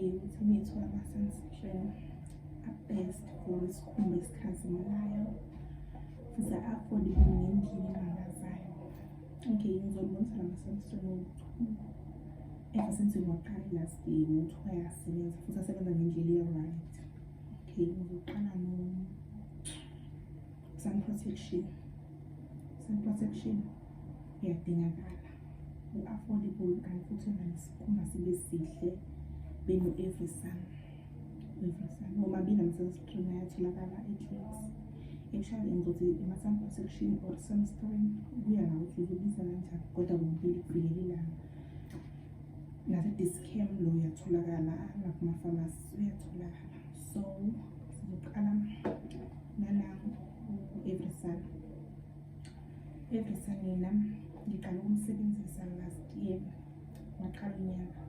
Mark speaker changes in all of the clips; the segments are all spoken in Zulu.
Speaker 1: Ukuthi ngiyithola ama-sunscreen a-best for isikhumba esikhazimulayo futhi a-affordable ngendlela emangazayo. Okay, ngizonibonisa lama-sunscreen owu-two ever since ngiwaqale last year ukuthi ayasebenza futhi asebenza ngendlela e-right. Okay, ngizoqala no-sun protection. Sun protection uyadingakala, u-affordable, kanti futhi wenza nesikhumba sibe sihle. Beno-Every Sun, Every Sun omabili ama-sunscreen ayatholakala e-Clicks. Actually, ngizothi ama-sun protection or sunscreen, kuya ngakuthi uzobiza kanjani, kodwa kokubili kuvikela ilanga. Nase-Dis-Chem lo uyatholakala, nakuma-pharmacy uyatholakala. So sizoqala nanangu u-Every Sun. Every Sun yena ngiqala ukumsebenzisa last year waqala unyaka.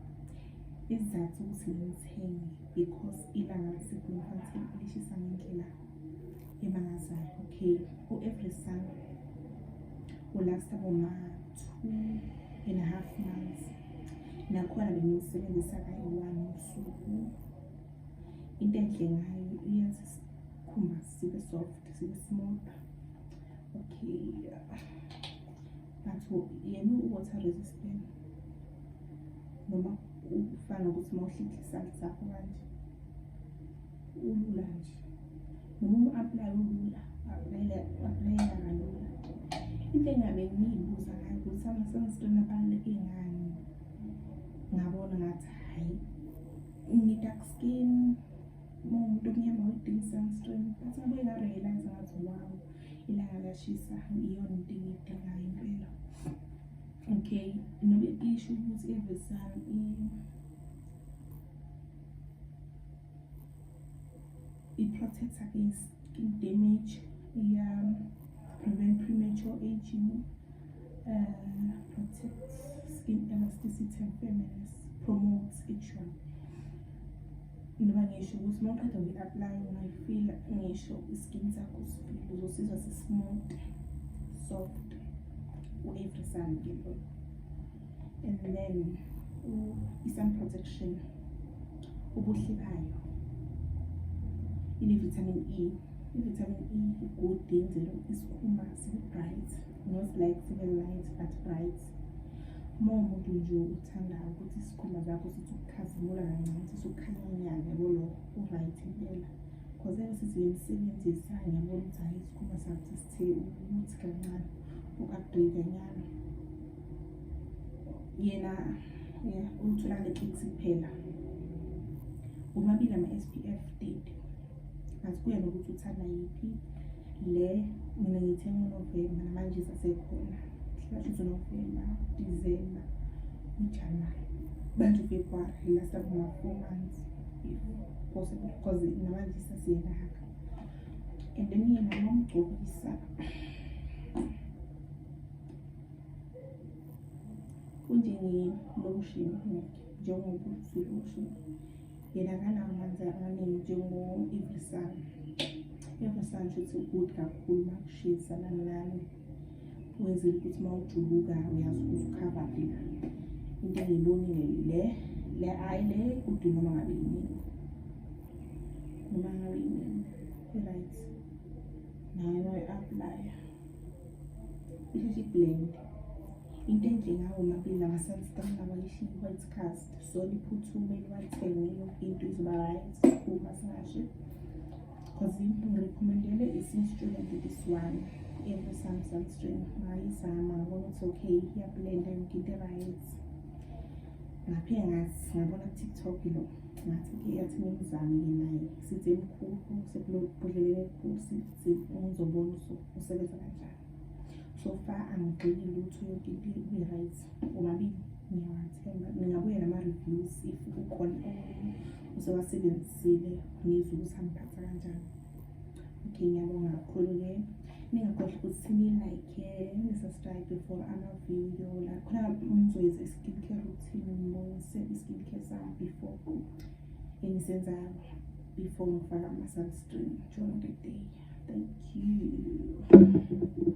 Speaker 1: Isizathu ukuthi ngimthenge, because ilanga lase-Bloemfontein lishisa ngendlela emangazayo. Okay, u-Every Sun ulasta boma 2.5 months. Nakhona bengiwusebenzisa kayi-one usuku. Into enhle ngayo, iyenza isikhumba sibe soft, sibe smooth. Okay, but yena u-water resistant, noma ufana nokuthi uma uhlikihla isandla sakho kanje, ulula nje, noma u-apply ulula, u-applyela kalula. Into engabe ngiyibuza ngayo ukuthi ama-sunscreen abaluleke ngani, ngabona ngathi hhayi, ngi-dark skin, uma umuntu omnyama uyidinga i-sunscreen, but ngabuye nga-realize ngathi, wow, ilanga liyashisa, iyona into engiyidingayo impela. Okay, nobe isho ukuthi Every Sun i-protect against skin damage, iya prevent premature aging, protect skin elasticity and firmness, promotes actually. Noma ngisho ukuthi uma uqeda ukuyi-apply, ungayifila ngisho i-skin sakho sifile, uzosizwa si-smooth, soft. U-Every Sun ke lo. And then i-sun protection, ubuhle bayo, ine-vitamin E. I-vitamin E good, yenzela isikhumba sibe bright, not like sibe light but bright. Uma umuntu nje uthanda ukuthi isikhumba sakho sithi ukukhazimula kancane, sithi ukukhanyanyana, yabo, lo u-right impela, cause ever sithi ngimsebenzisa ngiyabona ukuthi hhayi, isikhumba sakho sesithe ukuthi kancane uku-upgrade nyana. Yena, yeah, utholakala e-Clicks kuphela. Omabili ama-SPF 30, but kuya nokuthi uthanda yiphi. Le mina ngiyithenga uNovemba, namanje isasekhona. Hlahla uNovemba, December, uJanuary, manje uFebruary, last kuma 4 months if possible, because namanje isasiyelapha. And then yena uma umgcobisa kunjenge-lotion, njengokuthi lotion, yena akanawo amanzi amaningi njengo-Every Sun. Every Sun shuthi good kakhulu uma kushisa nani nani, wenzela ukuthi uma ujuluka uyazi ukuthi u-covered la. Into engiyibonile le, hhayi, le good noma ngabe yinini, noma ngabe yinini i-right nayo. Uma uyi-apply-a isheshe i-blend. Into enhle ngawo omabili lama-sunscreen, abayishiyi i-white cast, so liphuthume liwathenge, yonke into izoba right, isikhumba singashi, because ngi-recommendele i-student this one, Every Sun sunscreen. Ngayizama, ngabona ukuthi okay, iyablenda, yonke into right. Ngaphinde ngathi ngabona ku-TikTok lo, ngathi okay, yathi ngimzame-ke naye, sithi emkhulu sebhodleleni elikhulu, sithi ngizobona usebenza kanjani. So far angigxili lutho, yonke into ibe-right. Omabili ngiyawathemba. Ngingabuya nama-reviews if kukhona usewasebenzisile, ngizwe ukuthi amphatha kanjani. Okay, ngiyabonga kakhulu-ke. Ningakhohlwa ukuthi ni-like, ni-subscribe for ama-video la khona ngizoyenza i-skin care routine, ngibonise i-skin care sami before engisenzayo before ngifaka ama-sunscreen during the day. Thank you.